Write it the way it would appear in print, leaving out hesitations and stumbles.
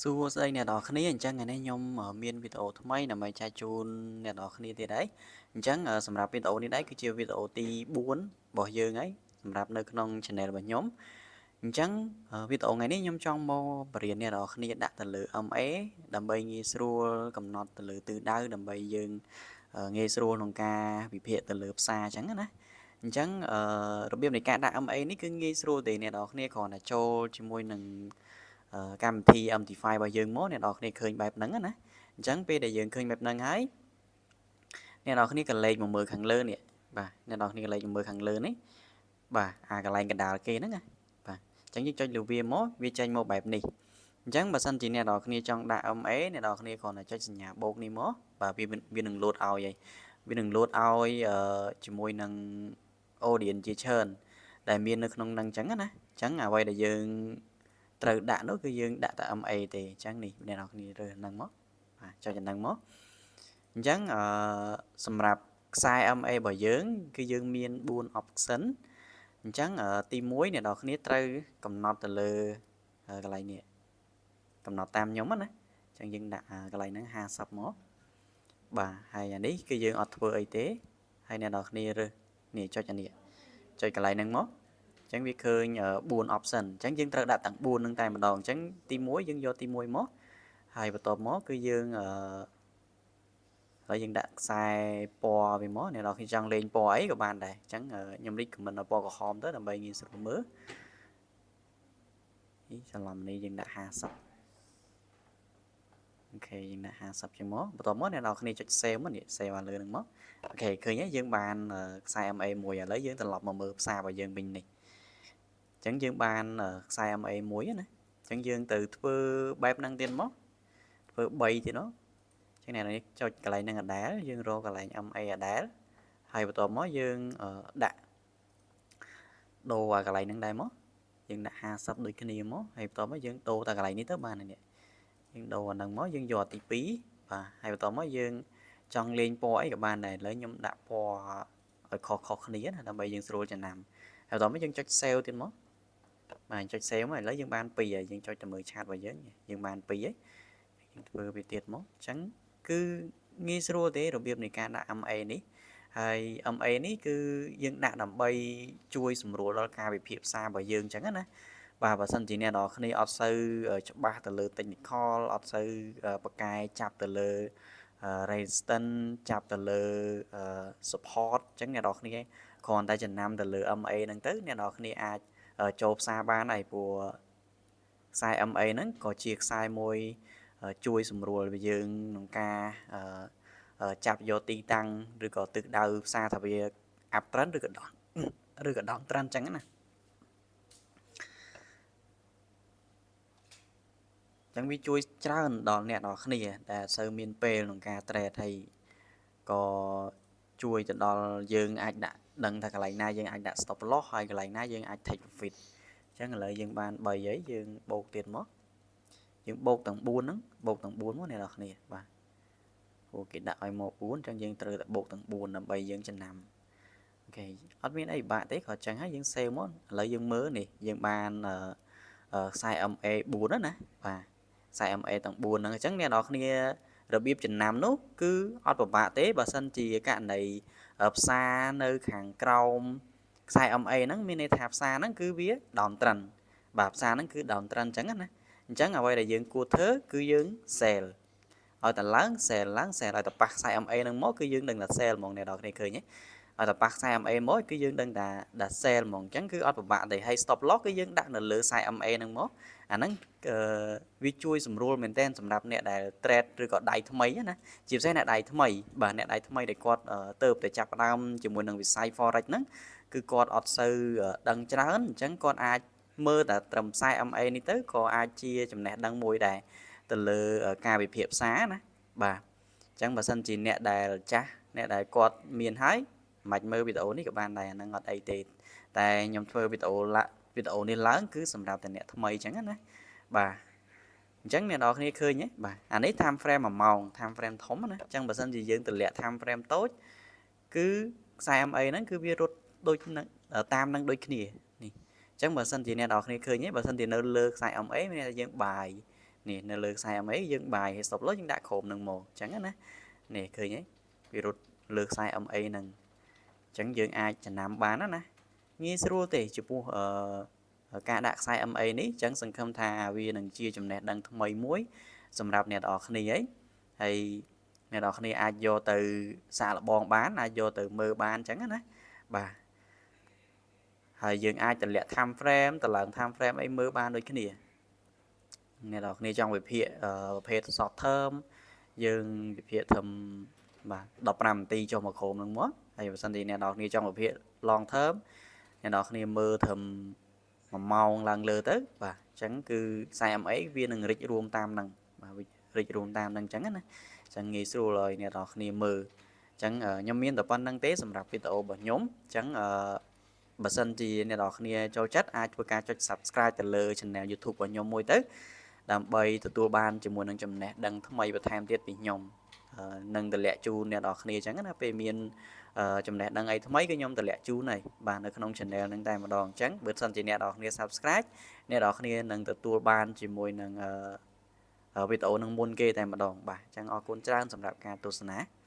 សួស្តីអ្នកនរគ្នាអញ្ចឹងថ្ងៃនេះខ្ញុំមានវីដេអូថ្មីដើម្បីចែកជូនអ្នកនរគ្នាទៀតហើយអញ្ចឹងសម្រាប់វីដេអូនេះដែរគឺជាវីដេអូទី4របស់យើងហើយសម្រាប់នៅក្នុង channel របស់ខ្ញុំអញ្ចឹងវីដេអូថ្ងៃនេះខ្ញុំចង់មកបរៀនអ្នកនរគ្នាដាក់ទៅលើ MA ដើម្បីងាយស្រួលកំណត់ទៅលើទិសដៅដើម្បីយើងងាយស្រួលក្នុងការវិភាគទៅលើផ្សារអញ្ចឹងណាអញ្ចឹងរបៀបនៃការដាក់ MA នេះគឺងាយស្រួលទេអ្នកនរគ្នាគ្រាន់តែចូលជាមួយនឹងកម្មវិធី MT5 របស់យើងមកអ្នកនរគ្នាឃើញបែបហ្នឹងណាអញ្ចឹងពេលដែលយើងឃើញបែបហ្នឹងហើយអ្នកនរគ្នាក៏លេខមកមើលខាងលើនេះបាទអ្នកនរគ្នាក៏លេខមកមើលខាងលើនេះបាទអាកន្លែងកណ្ដាលគេហ្នឹងណាបាទអញ្ចឹងយើងចុចលើវាមកវាចេញមកបែបនេះអញ្ចឹងបើសិនជាអ្នកនរគ្នាចង់ដាក់ MA អ្នកនរគ្នាគ្រាន់តែចុចសញ្ញាបូកនេះមកបាទវាវានឹងលោតឲ្យហើយវានឹងលោតឲ្យជាមួយនឹង audience ជាច្រើនដែលមាននៅក្នុងនឹងអញ្ចឹងណាអញ្ចឹងអ្វីដែលយើងត្រូវដាក់នោះគឺយើងដាក់តែ MA ទេអញ្ចឹងនេះអ្នកនរគ្នារើសហ្នឹងមកបាទចុចអាហ្នឹងមកអញ្ចឹងអឺសម្រាប់ខ្សែ MA របស់យើង គឺយើងមាន4 option អញ្ចឹងទី1អ្នកនរគ្នាត្រូវកំណត់ទៅលើកន្លែងនេះកំណត់តាមខ្ញុំណាអញ្ចឹងយើងដាក់កន្លែងហ្នឹង50មកបាទហើយអានេះគឺយើងអត់ធ្វើអីទេហើយអ្នកនរគ្នារើសនេះចុចអានេះចុចកន្លែងហ្នឹងមកចឹងវាឃើញ4 option អញ្ចឹងយើងត្រូវដាក់ទាំង4នឹងតែម្ដងអញ្ចឹងទី1យើងយកទី1មកហើយបន្ទាប់មកគឺយើងអឺហើយយើងដាក់ខ្សែពណ៌វាមកអ្នកនរគ្នាចង់លេងពណ៌អីក៏បានដែរអញ្ចឹងខ្ញុំ recommend ពណ៌ក្រហមទៅដើម្បីងាយស្រួលមើលនេះច្រឡំនេះយើងដាក់50 OK យើងដាក់50ចឹងមកបន្ទាប់មកអ្នកនរគ្នាចុច save មកនេះ save ឲ្យលើនឹងមក OK ឃើញហើយយើងបានខ្សែ MA មួយឥឡូវយើងត្រឡប់មកមើលផ្សាររបស់យើងវិញនេះចឹងយើងបានខ្សែ MA មួយណាអញ្ចឹងយើងទៅធ្វើបែបហ្នឹងទៀតមកធ្វើ3ទៀតនោះចឹងអ្នកនេះចុចកន្លែងហ្នឹងអដែលយើងរកកន្លែង MA អដែលហើយបន្ទាប់មកយើងដាក់ដូរអាកន្លែងហ្នឹងដែរមកយើងដាក់50ដូចគ្នាមកហើយបន្ទាប់មកយើងដូរតែកន្លែងនេះទៅបានហើយនេះយើងដូរអាហ្នឹងមកយើងយកទី2បាទហើយបន្ទាប់មកយើងចង់លេងពណ៌អីក៏បានដែរឥឡូវខ្ញុំដាក់ពណ៌ឲ្យខុសៗគ្នាណាដើម្បីយើងស្រួលចំណាំហើយបន្ទាប់មកយើងចុច save ទៀតមកបាទចុច save មកឥឡូវយើងបាន2ហើយយើងចុចទៅមើល chart របស់យើងយើងបាន2ហើយយើងធ្វើវាទៀតមកអញ្ចឹងគឺងាយស្រួលទេរបៀបនៃការដាក់ MA នេះហើយ MA នេះគឺយើងដាក់ដើម្បីជួយសម្រួលដល់ការវិភាគផ្សាររបស់យើងអញ្ចឹងណាបាទបើសិនជាអ្នកនរគ្នាអត់សូវច្បាស់ទៅលើ technical អត់សូវបកកែចាប់ទៅលើ resistance ចាប់ទៅលើ support អញ្ចឹងអ្នកនរគ្នាគ្រាន់តែចំណាំទៅលើ MA ហ្នឹងទៅអ្នកនរគ្នាអាចចូលផ្សារបានហើយព្រោះខ្សែ MA ហ្នឹងក៏ជាខ្សែមួយជួយសម្រួលយើងក្នុងការចាប់យកទីតាំងឬក៏ទិសដៅផ្សារថាវា up trend ឬក៏ down ឬក៏ down trend អញ្ចឹងណាចឹងវាជួយច្រើនដល់អ្នកនរគ្នាដែលអត់សូវមានពេលក្នុងការ trade ហើយក៏ជួយទៅដល់យើងអាចដាក់ដឹងថាកន្លែងណាយើងអាចដាក់ stop loss ហើយកន្លែងណាយើងអាច take profit អញ្ចឹងឥឡូវយើងបាន3ហើយយើងបូកទៀតមកយើងបូកទាំង4ហ្នឹងបូកទាំង4មកអ្នកនរគ្នាបាទព្រោះគេដាក់ឲ្យមក4អញ្ចឹងយើងត្រូវតែបូកទាំង4ដើម្បីយើងចំណាំ OK អត់មានអីពិបាកទេគ្រាន់ចឹងហើយយើង save មកឥឡូវយើងមើលនេះយើងបានខ្សែ MA 4ណាបាទខ្សែ MA ទាំង4ហ្នឹងអញ្ចឹងអ្នកនរគ្នារបៀបចំណាំនោះគឺអត់ពិបាកទេបើសិនជាករណីផ្សារនៅខាងក្រោមខ្សែ MA ហ្នឹងមានន័យថាផ្សារហ្នឹងគឺវា down trend បាទផ្សារហ្នឹងគឺ down trend អញ្ចឹងណាអញ្ចឹងអ្វីដែលយើងគួរធ្វើគឺយើង sell ឲ្យតែឡើង sell ឡើង sell ឲ្យតែប៉ះខ្សែ MA ហ្នឹងមកគឺយើងដឹងថា sell ហ្មងអ្នកនរគ្នាឃើញទេឲ្យតែប៉ះខ្សែ MA មកគឺយើងដឹងថាថា sell ហ្មងអញ្ចឹងគឺអត់ពិបាកទេហើយ stop loss គឺយើងដាក់នៅលើខ្សែ MA ហ្នឹងមកអាហ្នឹងវាជួយសម្រួលមែនទែនសម្រាប់អ្នកដែល trade ឬក៏ដៃថ្មីណាជាពិសេសអ្នកដៃថ្មីបាទអ្នកដៃថ្មីដែលគាត់ទៅតែចាប់ផ្ដើមជាមួយនឹងវិស័យ forex ហ្នឹងគឺគាត់អត់សូវដឹងច្រើនអញ្ចឹងគាត់អាចមើលតែត្រឹមខ្សែ MA នេះទៅក៏អាចជាចំណេះដឹងមួយដែរទៅលើការវិភាគផ្សារណាបាទអញ្ចឹងបើសិនជាអ្នកដែលចាស់អ្នកដែលគាត់មានហើយមិនមើលវីដេអូនេះក៏បានដែរអាហ្នឹងអត់អីទេតែខ្ញុំធ្វើវីដេអូឡាវីដេអូនេះឡើងគឺសម្រាប់តែអ្នកថ្មីអញ្ចឹងណាបាទអញ្ចឹងអ្នកនរគ្នាឃើញទេបាទអានេះ time frame 1ម៉ោង time frame ធំណាអញ្ចឹងបើសិនជាយើងទម្លាក់ time frame តូចគឺខ្សែ MA ហ្នឹងគឺវារត់ដូចនឹងតាមនឹងដូចគ្នានេះអញ្ចឹងបើសិនជាអ្នកនរគ្នាឃើញទេបើសិនជានៅលើខ្សែ MA មានន័យថាយើង buy នេះនៅលើខ្សែ MA យើង buy ហើយ stop loss យើងដាក់ក្រោមនឹងមកអញ្ចឹងណានេះឃើញទេវារត់លើខ្សែ MA ហ្នឹងអញ្ចឹងយើងអាចចំណាំបានណាណាងាយស្រួលទេចំពោះអឺការដាក់ខ្សែ MA នេះអញ្ចឹងសង្ឃឹមថាវានឹងជាចំណេះដឹងថ្មីមួយសម្រាប់អ្នកនរគ្នាហីហើយអ្នកនរគ្នាអាចយកទៅសាកល្បងបានអាចយកទៅមើលបានអញ្ចឹងណាបាទហើយយើងអាចតម្លាក់ time frame តម្លើង time frame អីមើលបានដូចគ្នាអ្នកនរគ្នាចង់វិភាគប្រភេទ short term យើងវិភាគធ្វើបាទ15នាទីចុះមកក្រោមហ្នឹងមកហើយបើសិនជាអ្នកនរគ្នាចង់វិភាគ long term អ្នកនរគ្នាមើលត្រឹម1ម៉ោងឡើងលើទៅបាទអញ្ចឹងគឺខ្សែ MA វានឹងរិចរួមតាមហ្នឹងបាទរិចរួមតាមហ្នឹងអញ្ចឹងណាអញ្ចឹងងាយស្រួលឲ្យអ្នកនរគ្នាមើលអញ្ចឹងខ្ញុំមានតែប៉ុណ្្នឹងទេសម្រាប់វីដេអូរបស់ខ្ញុំអញ្ចឹងអឺបើសិនជាអ្នកនរគ្នាចូលចិត្តអាចធ្វើការចុច Subscribe ទៅលើ Channel YouTube របស់ខ្ញុំមួយទៅដើម្បីទទួលបានជាមួយនឹងចំណេះដឹងថ្មីបន្ថែមទៀតពីខ្ញុំនឹងតម្លាក់ជូនអ្នកនរគ្នាអញ្ចឹងណាពេលមានចំណេះដឹងអីថ្មីគឺខ្ញុំតម្លាក់ជូនហើយបាទនៅក្នុង channel ហ្នឹងតែម្ដងអញ្ចឹងបើសិនជាអ្នកនរគ្នា Subscribe អ្នកនរគ្នានឹងទទួលបានជាមួយនឹងវីដេអូនឹងមុនគេតែម្ដងបាទអញ្ចឹងអរគុណច្រើនសម្រាប់ការទស្សនា។